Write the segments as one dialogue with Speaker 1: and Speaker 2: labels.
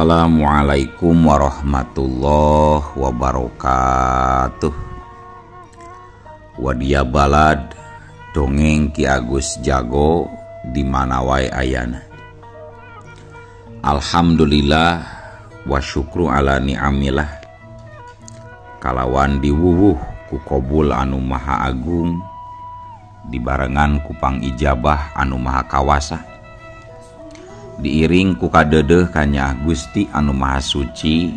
Speaker 1: Assalamualaikum warahmatullahi wabarakatuh. Wadia balad dongeng Ki Agus Jago di mana wae ayana. Alhamdulillah wa syukru ala ni'amillah. Kalawan diwuwuh ku kobul anu maha agung, dibarengan ku pangijabah anu maha kawasa, diiring ku kadedeh kanya Gusti anu maha suci.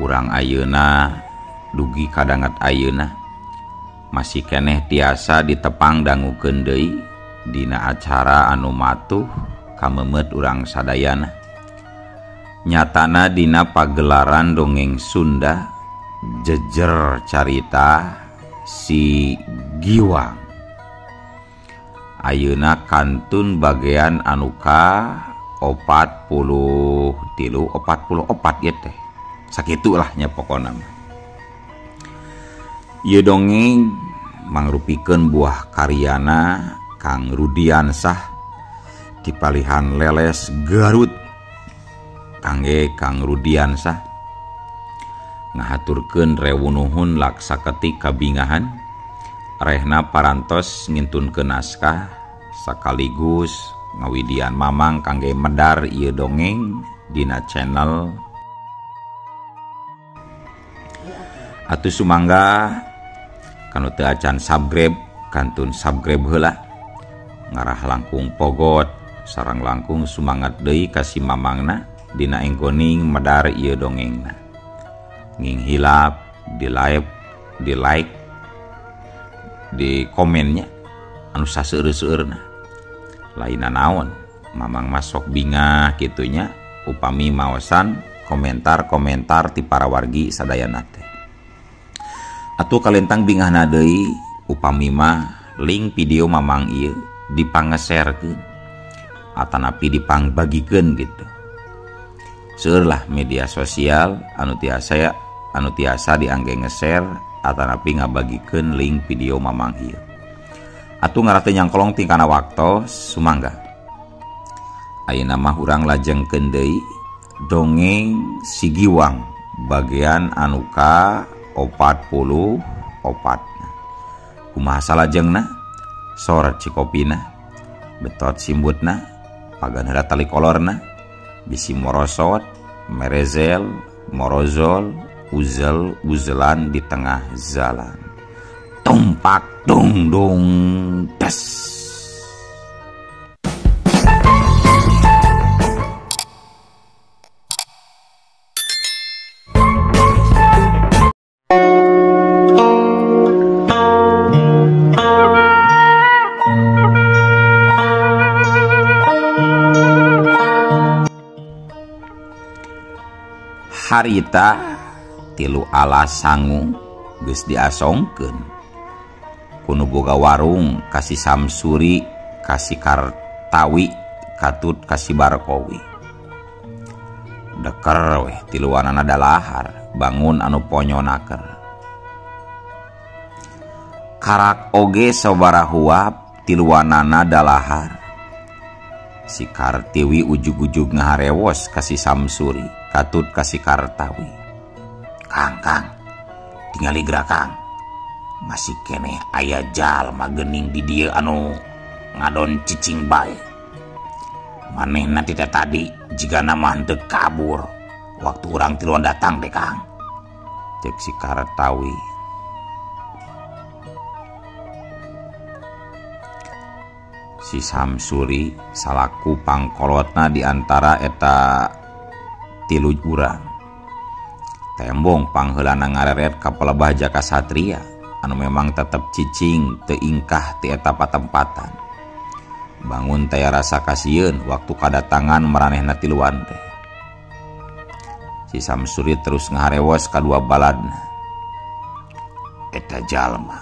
Speaker 1: Urang ayeuna dugi kadangat ayeuna masih keneh tiasa ditepang dangukeun deui dina acara anu matuh kamemet urang sadayana. Nyatana dina pagelaran dongeng Sunda jejer carita si Giwang. Ayeuna kantun bagian anu ka 43 44 ieu teh. Sakitulah nya pokona mah. Ieu dongeng mangrupikeun buah karyana Kang Rudiansah di Palihan Leles Garut. Kangge Kang Rudiansah ngahaturkeun rewunuhun laksaketik kabingahan rehna parantos ngintunkeun naskah sekaligus ngawidian mamang kangge medar ieu dongeng dina channel. Atuh sumangga kanu teu acan subscribe kantun subscribe heula, ngarah langkung pogot sareng langkung sumangat deui ka si mamangna dina enggoning medar ieu dongengna. Nging hilap di like di komennya anu saseueur-seueurna. Lainna naon mamang masok bingah kitunya upami maosan komentar-komentar ti para wargi sadayana teh. Atuh kalentang bingahna deui upami mah link video mamang ieu dipangeserkeun atanapi dipangbagikeun gitu. Seueur lah media sosial anu tiasa diangge ngeser atanapi ngabagikeun link video mamang ieu. Atuh ngarah teu nyangkolong tingkana waktos sumangga. Ayeuna mah urang lajengkeun deui dongeng si Giwang bagian anu ka 44. Kumaha salajengna? Sor cikopina, betot simbutna, pagan heula tali kolorna, bisi morosot, merezel, morozol, uzel uzelan di tengah jalan. Tumpak dung dung des. Harita tilu alas sangu geus diasongkeun kunu boga warung ka si Samsuri, ka si Kartawi, katut ka si Barkowi. Deker weh tiluanana dalahar bangun anu ponyonaker. Karak oge sabaraha huap tiluanana dalahar. Si Kartiwi ujug-ujug ngaharewos ka si Samsuri, katut ka si Kartawi. Kang, Kang, tingali geura Kang. Masih keneh aya jalma geuning di dieu anu ngadon cicing bae. Manehna ti tadi jigana mah henteu kabur waktu urang tiluan datang deh Kang. Cek si Kartawi. Si Samsuri salaku pangkolotna di antara eta tilu urang. Tembong pangheulana ngareret ka pelebah Jaka Satria anu memang tetep cicing teu ingkah ti eta patempatan. Bangun teh rasa kasieun waktu kadatangan maranehna tiluan teh. Si Samsuri terus ngaharewos kadua baladna. Eta jalma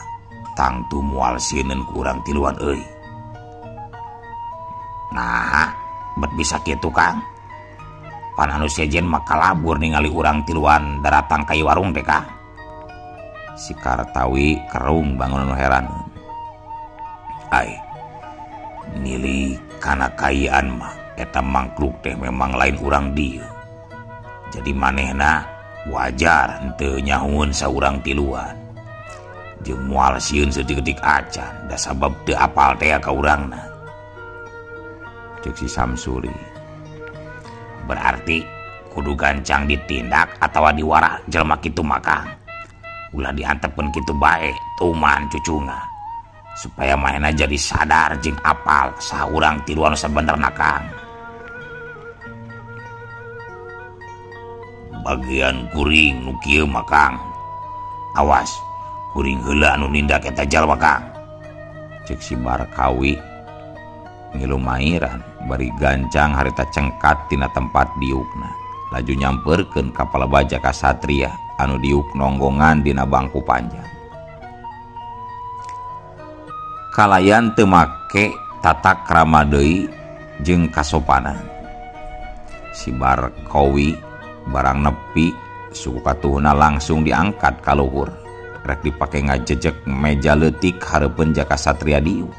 Speaker 1: tangtu moal sieun ku urang tiluan euy. Nah, bet bisa kitu Kang. Pan anu sejen mah kalabur ningali urang tiluan daratang ka warung teh Kang. Si Kartawi kerung bangun anu heran. Ai, nili kana kayaan mah eta mangkluk teh memang lain urang dieu. Jadi manehna wajar henteu nyahueun saurang tiluan. Jeung moal sieun saeutik-eutik acan da sabab teu apal teh ka urangna. Ceuk si Samsuri. Berarti kudu gancang ditindak atawa diwarah jelema kitu mah Kang. Ulah diantepkeun kitu bae tuman cucunga. Supaya manehna jadi sadar jeung apal saha urang tiluan sabenerna Kang. Bagian kuring nu kieu mah Kang. Awas, kuring heula anu nindak eta jalma Kang. Ceuk si Barkawi ngilu mairan bari gancang harita cengkat tina tempat diukna. Laju nyamperkeun ka palebah Jaka Satria anu diuk nonggongan dina bangku panjang. Kalayan teu make tata krama deui jeung kasopanan. Si Barkawi barang nepi suku katuhna langsung diangkat ka luhur. Rek dipake ngajejek meja leutik hareupeun Jaka Satria diuk.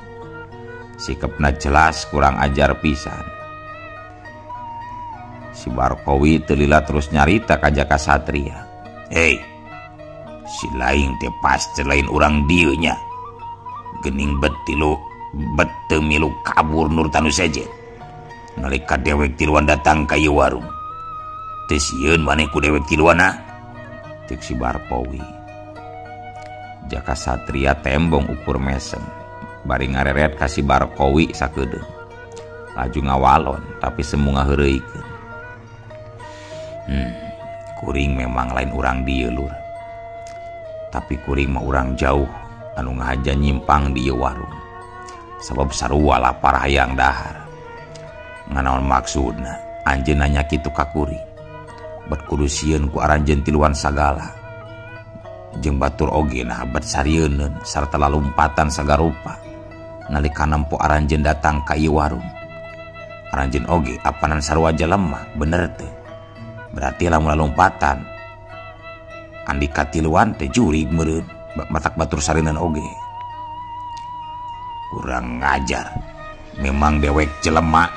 Speaker 1: Sikepna jelas kurang ajar pisan. Si Barkawi teu lila terus nyarita ka Jaka Satria. Hei, si laing teh pasti lain urang dieu nya. Gening bet tilu bet teu milu kabur nur tanu sejen. Nalika dewek tiluan datang ka ieu warung. Teu sieun maneh ku dewek tiluan ah? Ceuk si Barkawi. Jaka Satria tembong ukur mesem. Bari ngareret ka si Barkawi sakedeung. Laju ngawalon tapi semu ngaheureuykeun. Kuring memang lain urang dieu lur. Tapi kuring mah urang jauh anu ngahaja nyimpang di ieu warung. Sabab sarua lapar hayang dahar. Nganaon maksudna anjeun nanya kitu ka kuring. Bet kudu sieun ku aranjeun tiluan sagala. Jeung batur oge nah bet sarieunun sarta lalumpatan sagarupa. Nalika nempo aranjeun datang ka ieu warung. Aranjeun oge apanan sarua jelema bener teu? Berarti lamun lalumpatan andika tiluan teh jurig meureun matak batur sarieunun oge. Kurang ngajar. Memang dewek jelema.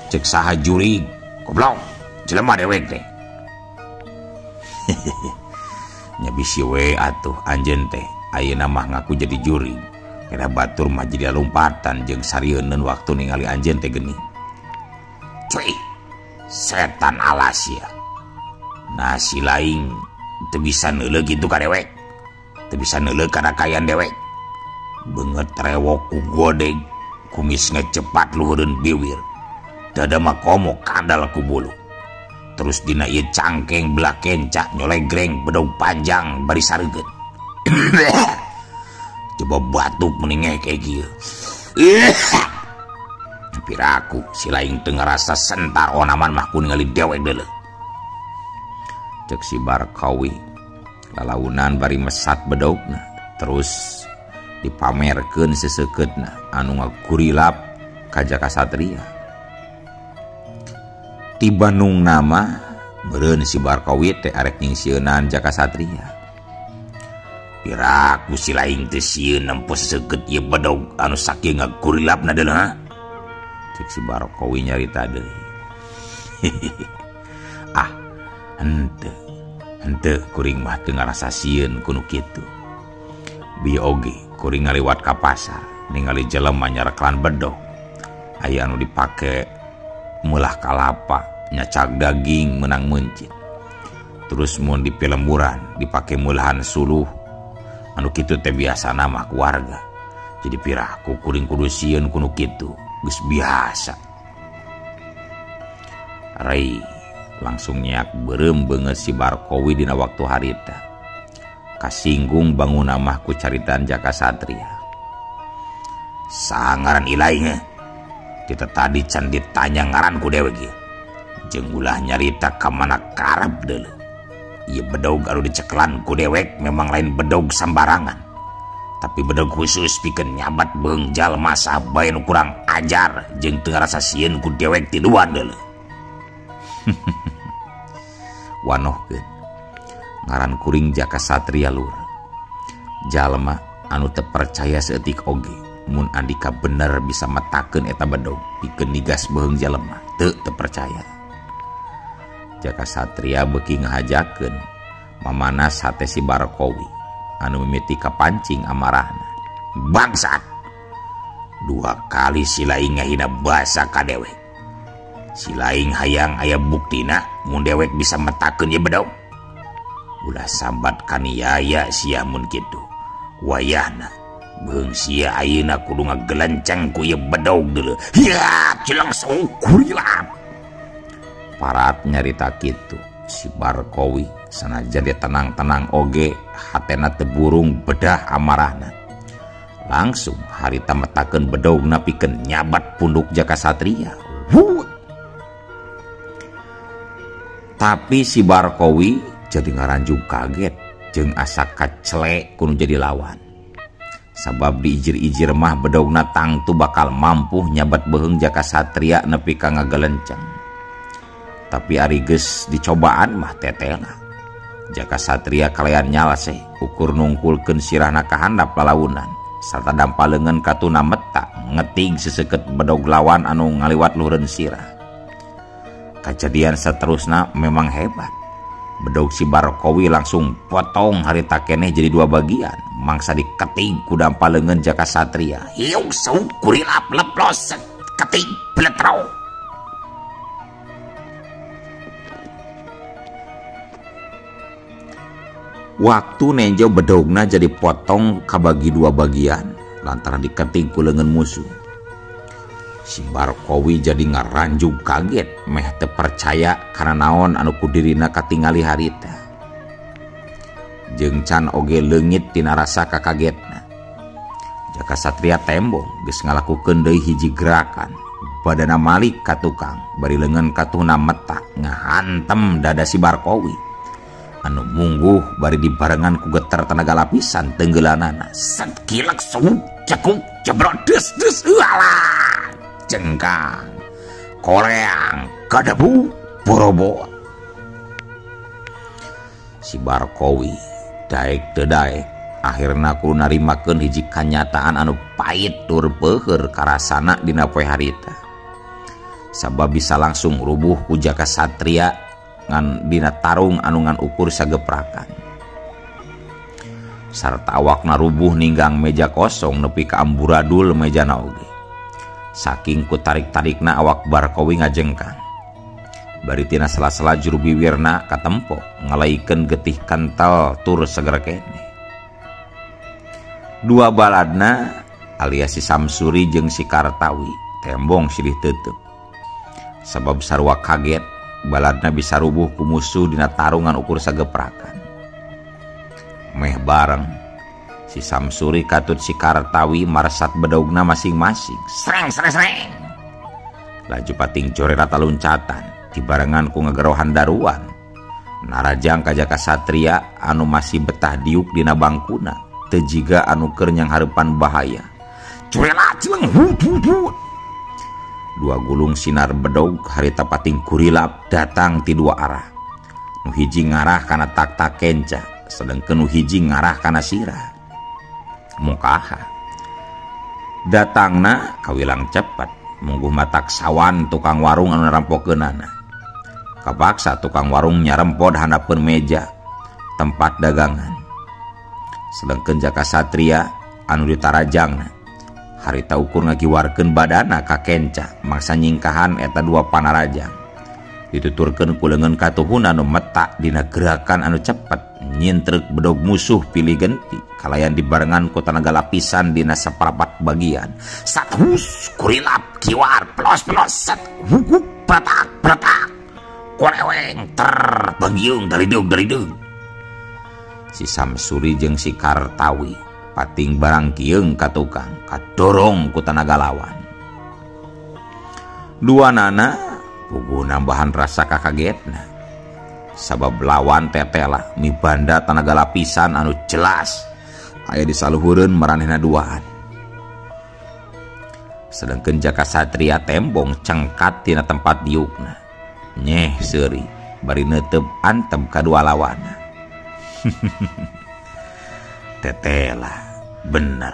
Speaker 1: Cek saha jurig, goblok. Jelema dewek teh. Nya bisi we atuh anjeun teh ayeuna mah ngaku jadi jurig. Kena batur mah jadi lompatan jeung sarieunun waktu ningali anjeun teh geuning. Cuy, setan alas ya. Nah si laing teu bisa neuleuh kitu ka dewek. Teu bisa neuleuh kana kayan dewek. Beungeut rewok ku godeg, kumis ngecepat luhureun biwir. Dada mah komo kandal ku bulu. Terus dina ieu cangkeng belah kencak nyolegreng bedog panjang bari sareugeun. Coba batuk mending ngekek kieu. Piraku si laing teu ngarasa sentar onaman mah ku ningali dewek deuleuh. Ceuk si Barkawi lalaunan bari mesat bedogna terus dipamerkeun seseukeutna anu ngagurilap ka Jaka Satria. Ti Bandung nama meureun si Barkawi teh arek nyingsieunan Jaka Satria. Piraku si laing teh sieun nempo seseukeut ieu bedog anu sakieu ngagurilapna deuleuh ha. Ceuk si Barkawi nyarita deui. Ah, henteu kuring mah teu ngarasa sieun ku nu kitu. Bieu oge kuring ngaliwat ka pasar ningali jelema nyareklan bedog. Aya anu dipake meulah kalapa, nyacak daging menang meuncit. Terus mun di pilemburan dipake meulahan suluh. Anu kitu teh biasana mah keluarga. Jadi piraku kuring kudu sieun ku nu kitu, geus biasa. Rei langsung nyeak beureum beungeut si Barkawi dina waktu harita. Kasinggung bangun mah ku caritaan Jaka Satria. Sangaran ilaing heuh. Kita tadi can ditanya ngaran ku dewek ieu. Jeung ulah nyarita ka mana karep deuleuh. Ieu bedog anu dicekelan ku dewek memang lain bedog sambarangan. Tapi bedog khusus pikeun nyabat beung jalma sabae nu kurang ajar jeung teu ngarasa sieun ku dewek tiluan deuleuh. Wanohkeun ngaran kuring Jaka Satria lur. Jalma anu teu percaya saeutik oge mun andika bener bisa metakeun eta bedog pikeun nigas beuheung jalema teu percaya. Jaka Satria beuki ngahajakeun mamanas hate si Barkowi anu mimiti kapancing amarahna. Bangsat, dua kali si laing ngahina basa ka dewek. Si laing hayang aya buktina mun dewek bisa metakeun ieu bedog. Ulah sambat kaniaya sia mun kitu. Wayahna beung sia ayeuna kudu ngagelenceng ku ieu bedog deuleu. Hiap cileng kurilap. Parat nyarita kitu si Barkowi sanajan dia tenang-tenang oge hatena teu burung bedah amarahna. Langsung harita metakeun bedogna pikeun nyabat punduk Jaka Satria. Wuh. Tapi si Barkowi jadi ngaranjug kaget jeung asa kacele kudu jadi lawan. Sabab diijir-ijir mah bedogna tangtu bakal mampu nyabat beuheung Jaka Satria nepi ka ngagelenceng. Tapi ari geus dicobaan mah tetela. Jaka Satria kalayan nyalse ukur nungkulkeun sirahna ka handap lalaunan sarta dampa leungeun katuna meta ngetig seseukeut bedog lawan anu ngaliwat luhureun sirah. Kajadian seterusna memang hebat. Bedog si Barkowi langsung potong harita keneh jadi dua bagian, mangsa diketig ku dampa leungeun Jaka Satria. Hiung sau kurilap leplos ketig bletro. Waktu nenjo bedogna jadi potong kabagi dua bagian lantaran diketig ku leungeun musuh. Si Barkowi jadi ngaranjug kaget meh teu percaya kana naon anu kudirina katingali harita. Jeung can oge leungit tina rasa kakagetna. Jaka Satria tembong geus ngalakukeun deui hiji gerakan. Badana malik ka tukang bari leungeun katuhna meta ngahantem dada si Barkowi. Anu mungguh bari dibarengan ku geter tenaga lapisan tenggelanana. Set kilek sung cekuk jebrot des des alah. Cengkang, koreang, kadebu, borobo. Si Barkowi daek teu daek akhirna kudu narimakeun hiji kanyataan anu pait tur peuheur karasana dina poe harita. Sabab bisa langsung rubuh ku Jaka Satria ngan dina tarung anu ngan ukur sageprakan. Sarta awakna rubuh ninggang meja kosong nepi ka amburadul mejana oge. Saking ku tarik-tarikna awak Barkowi ngajengkang. Bari tina sela-sela juru biwirna katempo ngalaikeun getih kental tur seger keneh. Dua baladna alias si Samsuri jeung si Kartawi tembong silih teuteuk. Sabab sarua kaget baladna bisa rubuh ku musuh dina tarungan ukur sageprakan. Meh bareng si Samsuri katut si Kartawi marsat bedogna masing-masing. Sreng sreng sreng. Laju pating jore rata luncatan dibarengan ku ngegerohan daruan. Narajang ka Jaka Satria anu masih betah diuk dina bangkuna teu jiga anu keur nyanghareupan bahaya. Curela cileng hut hut hut. Dua gulung sinar bedog harita pating kurilap datang ti dua arah. Nu hiji ngarah kana tak-tak kenca, sedengkeun nu hiji ngarah kana sirah. Mukaha datangna kawilang cepat mungguh matak sawan tukang warung anu narampokeunana. Kapaksa tukang warung nyarempod handapeun meja tempat dagangan. Sedengkeun Jaka Satria anu ditarajangna harita ukur ngagiwarkeun badana ka kenca mangsa nyingkahan eta dua panarajang. Dituturkeun ku leungeun katuhuna anu meta dina gerakan anu cepet nyintrek bedog musuh pilih genti kalayan dibarengan ku tenaga lapisan dina saparapat bagian. Sathus kurilap kiwar pelos pelos set hukuk petak petak koreweng ter banggiung daridung daridung. Si Samsuri jeung si Kartawi pating barang kieung ka tukang kadorong ku tenaga lawan. Dua nana puguh nambahan rasa kakagetna. Sabab lawan tetela mibanda tenaga lapisan anu jelas aya di saluhureun maranehna duaan. Sedengkeun Jaka Satria tembong cengkat tina tempat diukna. Nyeh seuri bari neuteup antem kadua lawanna. Tetela bener.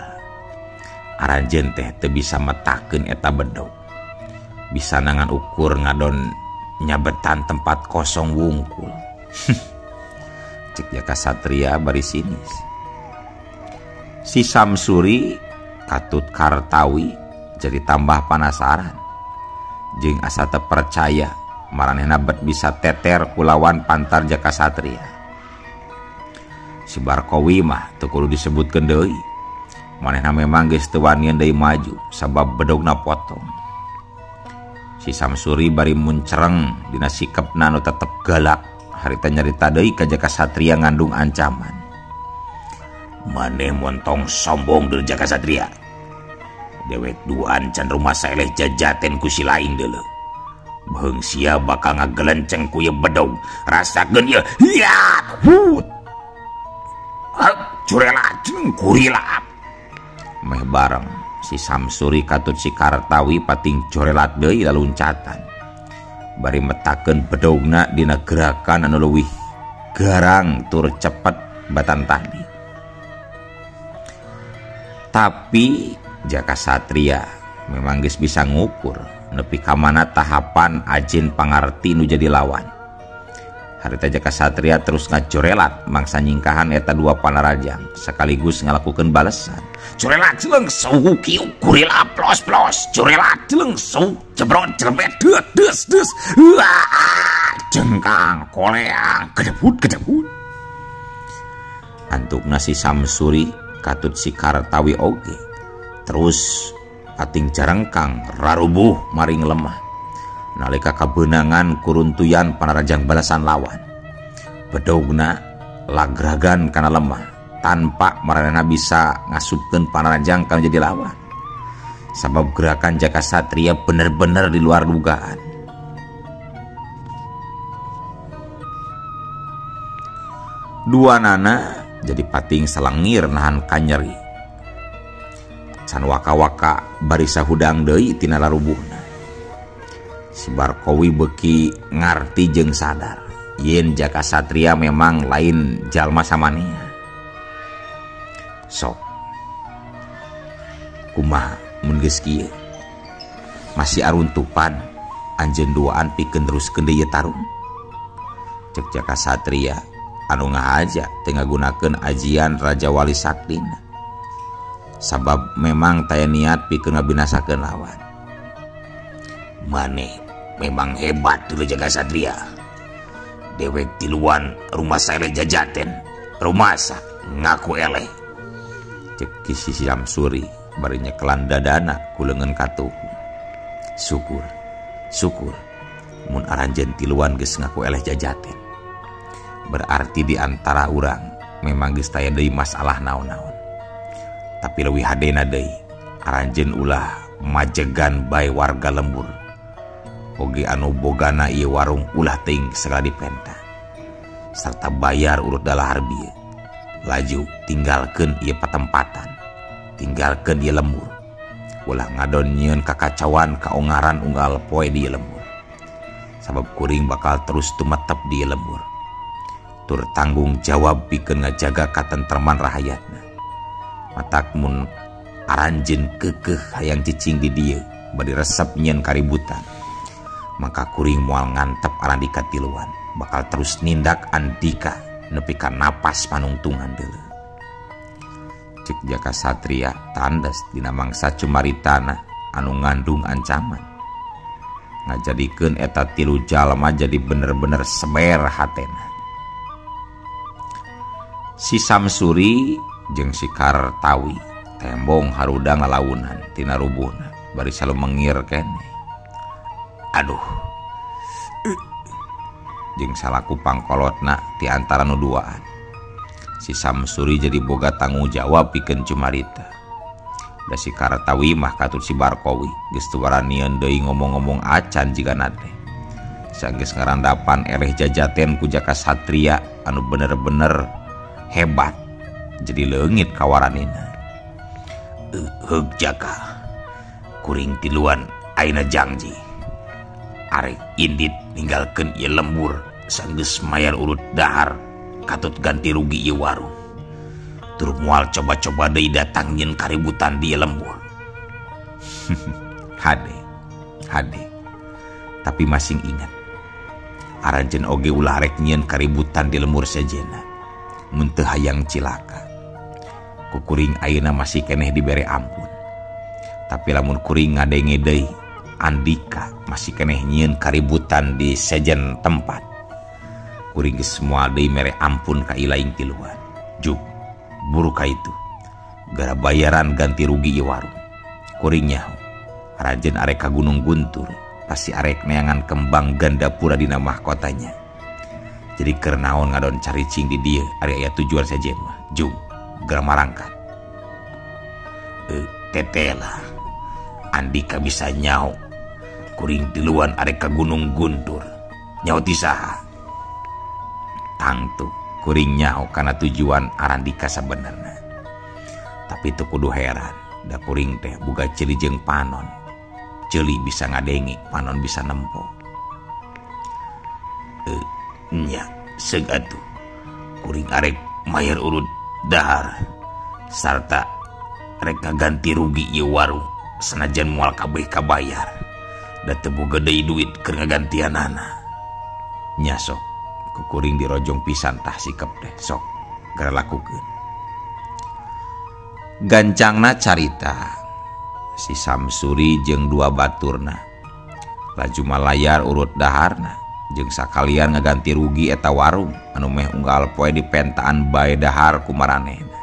Speaker 1: Aranjeun teh teu bisa metakeun eta bedog. Bisa nangan ukur ngadon Nyabetan tempat kosong wungkul. Cek Jaka Satria bari sinis. Si Samsuri katut Kartawi jadi tambah panasaran. Jeung asa teu percaya maranehna bet bisa teter kulawan pantar Jaka Satria. Si Barkowi mah teu kudu disebutkeun deui. Manehna memang geus teu wanian deui maju sabab bedogna potong. Si Samsuri bari muncereng dina sikepna nu tetep galak harita nyarita deui ka Jaka Satria ngandung ancaman. Maneh montong sombong deui Jaka Satria. Dewek duaan can rumasa eleh jajaten ku si lain deuleu. Beheung sia bakal ngagelenceng ku ieu bedog. Rasakeun ieu. Hiat hut. Curela jeung kurilap. Meh bareng si Samsuri katut si Kartawi pating corelat deui laluncatan. Bari metakeun bedogna dina gerakan anu leuwih garang tur cepet batan tadi. Tapi Jaka Satria memang geus bisa ngukur nepi ka mana tahapan ajin pangarti nu jadi lawan. Harita Jaka Satria terus ngacorelat mangsa nyingkahan eta dua panarajang sekaligus ngalakukeun balesan. Corelat jeleng suhu kieu kurila plos plos, corelat jeleng suhu jebrot jelebet deus deus deus. Wah, jengkang koleang kedebut kedebut. Antukna si Samsuri katut si Kartawi oge. Terus pating jarengkang rarubuh maring lemah. Nalika kabeunangan kuruntuyan panarajang balasan lawan. Bedogna lagragan kana lemah tanpa maranehna bisa ngasupkeun panarajang kana jadi lawan. Sabab gerakan Jaka Satria bener-bener di luar dugaan. Dua nana jadi pating salangir nahan kanyeri. Can waka-waka barisa hudang deui tina larubuhna. Si Barkowi beki ngarti jeung sadar yen Jaka Satria memang lain jalma samanea. Sok kumaha mun geus kieu masih aruntupan anjeun duaan pikeun teruskeun deui tarung. Cek Jaka Satria anu ngahaja teu ngagunakeun ajian Raja Wali Saktina sabab memang taya niat pikeun ngabinasakeun lawan. Maneh memang hebat dulu Jaka Satria. Dewek tiluan rumah saya jajaten, rumasa ngaku eleh. Cek si Samsuri bari nyekelan dadana ku leungeun katuhu. Syukur, syukur mun aranjeun tiluan geus ngaku eleh jajaten. Berarti di antara urang memang geus taya deui masalah naon-naon. Tapi leuwih hadena deui aranjeun ulah majegan bae warga lembur. Oge anu bogana ieu warung ulah teuing segala dipenta. Sarta bayar urut dalahar bieu. Laju tinggalkeun ieu patempatan. Tinggalkeun ieu lembur. Ulah ngadon nyieun kakacauan kaongaran unggal poe di ieu lembur. Sabab kuring bakal terus tumetep di ieu lembur. Tur tanggung jawab pikeun ngajaga katentreman rahayatna. Matak mun aranjeun keukeuh hayang cicing di dieu bari resep nyieun kaributan. Maka kuring moal ngantep arandika tiluan, bakal terus nindak andika nepi ka napas panungtungan deuleu. Cek Jaka Satria tandes dina mangsa cumaritana anu ngandung ancaman. Ngajadikeun eta tilu jalma jadi bener-bener semer hatena. Si Samsuri jeung si Kartawi tembong harudang lalaunan tina rubuhna bari salumengir keneh. Aduh. Jeung salaku pangkolotna ti antara nu duaan. Si Samsuri jadi boga tanggung jawab pikeun cumarita. Da si Kartawi mah katut si Barkowi geus teu waranieun deui ngomong-ngomong acan jigana teh. Sanggeus ngarandapan eleh jajaten ku Jaka Satria anu bener-bener hebat. Jadi leungit kawaranina. Heug Jaka. Kuring tiluan ayeuna jangji. Arek indit ninggalkeun ieu lembur sanggeus mayar urut dahar katut ganti rugi ieu warung. Tur moal coba-coba deui datang nyieun kaributan di ieu lembur. Hade, hade. Tapi masing ingat Aranjeun oge ulah rek nyieun kaributan di lembur sejenna. Mun teu hayang cilaka. Ku kuring ayeuna masih keneh dibere ampun. Tapi lamun kuring ngadenge deui Andika masih keneh nyieun kaributan di sejen tempat. Kuring geus moal deui mere ampun ka ilaing tiluan. Juk buru ka itu. Gara bayaran ganti rugi ieu warung. Kuring nyaho aranjeun arek ka Gunung Guntur pasti arek neangan kembang Gandapura dina mahkotanya. Jadi keur naon ngadon caricing di dieu ari aya tujuan sejen mah. Jung geura marangkat. Tetela Andika bisa nyaho kuring tiluan arek ka Gunung Guntur. Nyaho ti saha? Tangtu kuring nyaho kana tujuan Arandika sabenerna. Tapi teu kudu heran, da kuring teh boga ceuli jeung panon. Ceuli bisa ngadenge, panon bisa nempo. Nya seug atuh. Kuring arek mayar urut dahar sarta rek ngaganti rugi ieu warung sanajan moal kabeh kabayar. Da teu boga deui duit keur ngagantianana. Nya sok ku kuring dirojong pisan tah sikep teh sok geura lakukeun. Gancangna carita si Samsuri jeung dua baturna laju malayar urut daharna jeung sakalian ngaganti rugi eta warung anu meh unggal poe dipentaan bae dahar ku maranehna.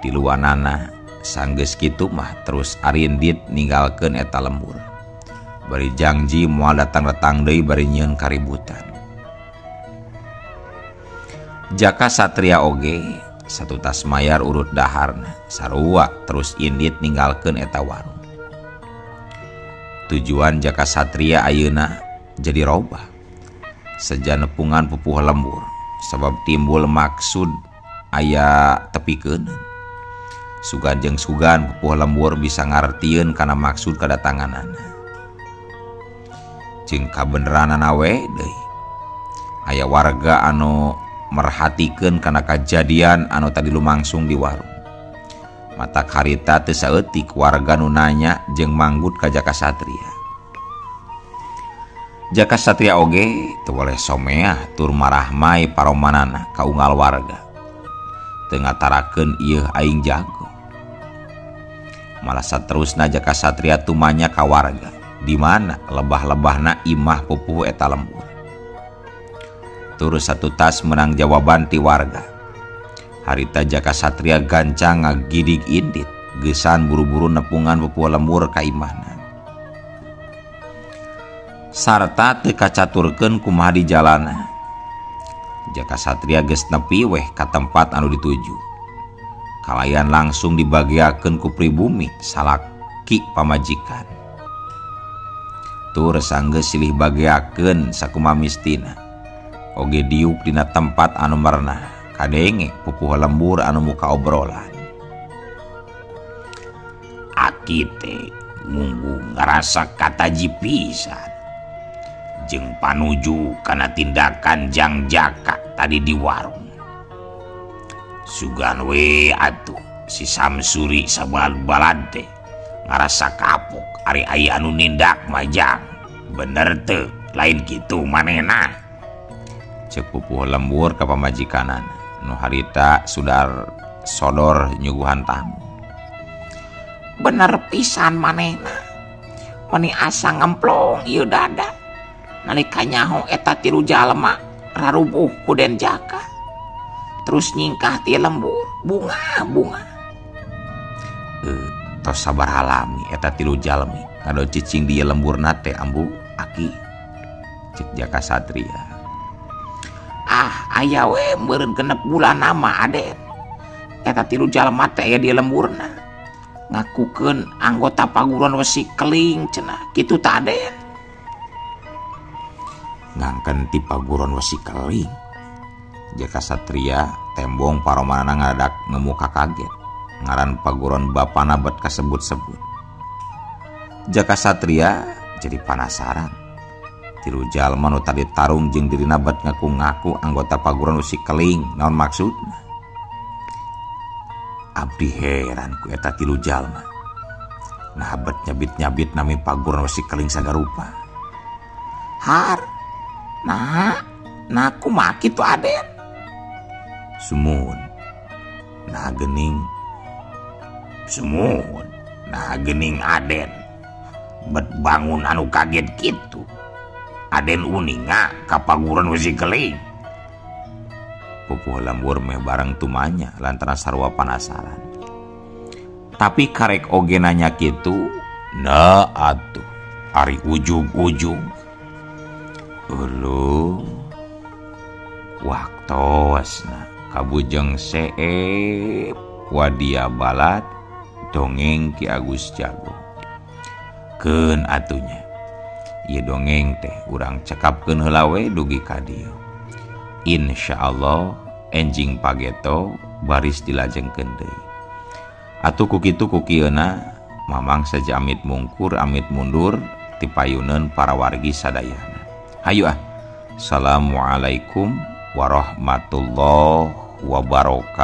Speaker 1: Tiluanana sanggeus kitu mah terus arindit ninggalkeun eta lembur. Bari jangji moal datang-datang deui bari nyieun kaributan. Jaka Satria oge satutas mayar urut daharna sarua terus indit ninggalkeun eta warung. Tujuan Jaka Satria ayeuna jadi robah. Seja nepungan pupuh lembur sabab timbul maksud aya tepikeun. Sugan jeung sugan pupuh lembur bisa ngartieun kana maksud kadatanganana. Jeung kabeneranana we deui. Aya warga anu merhatikeun kana kajadian anu tadi lumangsung di warung. Mata karita teu saeutik warga nu nanya jeung manggut ka Jaka Satria. Jaka Satria oge teu boleh someah tur marahmai paromanana ka unggal warga. Teu ngatarakeun ieu aing jago. Malah saterusna Jaka Satria tumanya ka warga di mana lebah-lebahna imah pupuh eta lembur. Turus satu tas menang jawaban ti warga. Harita Jaka Satria gancang ngagidig indit, geusan buru-buru nepungan pupuh lembur ka imahna. Sarta teu kacaturkeun kumaha di jalana. Jaka Satria geus nepi weh ka tempat anu dituju. Kalayan langsung dibagiakeun ku pribumi salaki pamajikan. Tur sanggeus silih bagiakeun sakumaha mistina. Oge diuk dina tempat anu merenah, kadenge pupuh lembur anu muka obrolan. Aki teh munggu ngarasa kataji pisan jeung panuju kana tindakan Jang Jaka tadi di warung. Sugan we atuh si Samsuri sabalad-balad teh ngarasa kapok ari aya anu nindak majang. Bener teu lain kitu manehna. Cek pupuh lembur ka pamajikanana nu harita sudar sodor nyuguhan tamu.
Speaker 2: Bener pisan manehna. Meni asa ngemplong ieu dada. Nalika nyaho eta tilu jalma rarubuh ku Den Jaka. Terus nyingkah ti lembur bunga-bunga.
Speaker 1: Tos sabar halami eta tilu jalmi ngadon cicing di lemburna teh ambu aki. Cek Jaka Satria.
Speaker 2: Ah aya we meureun genep bulan nama Aden. Eta tilu jalma teh aya di lemburna. Ngakukeun anggota paguron wesi keling cenah kitu ta Aden.
Speaker 1: Ngangken ti paguron wesi keling. Jaka Satria tembong paromanana ngadadak ngemuka kaget. Ngaran paguron bapana bet kasebut-sebut. Jaka Satria jadi panasaran. Tilu jalma nu tadi tarung jeung dirina bet ngaku-ngaku anggota paguron wesi keling, naon maksudna? Abdi heran ku eta tilu jalma. Nah bet nyabit-nyabit nami paguron wesi keling sagarupa.
Speaker 2: Har. Nah, nah kumaha kitu Aden?
Speaker 1: Sumuhun. Nah geuning. Sumuhun.
Speaker 2: Nah geuning Aden. Bet bangun anu kaget kitu. Aden uninga ka paguron wesi keling.
Speaker 1: Pupuh lembur meh bareng tumanya lantaran sarua panasaran. Tapi karek oge nanya kitu, nah atuh ari ujug-ujug. Uluh waktosna kabujeng seep wadia balat dongeng Ki Agus Jago. Keun atunya ieu dongeng teh urang cekapkeun heula we dugi ka dieu. Insyaallah enjing pageto baris dilajengkeun deui. Atuh ku kitu ku kieuna Mamang saja amit mungkur amit mundur tipayuneun para wargi sadayana. Hayu ah. Assalamualaikum warahmatullahi wabarakatuh.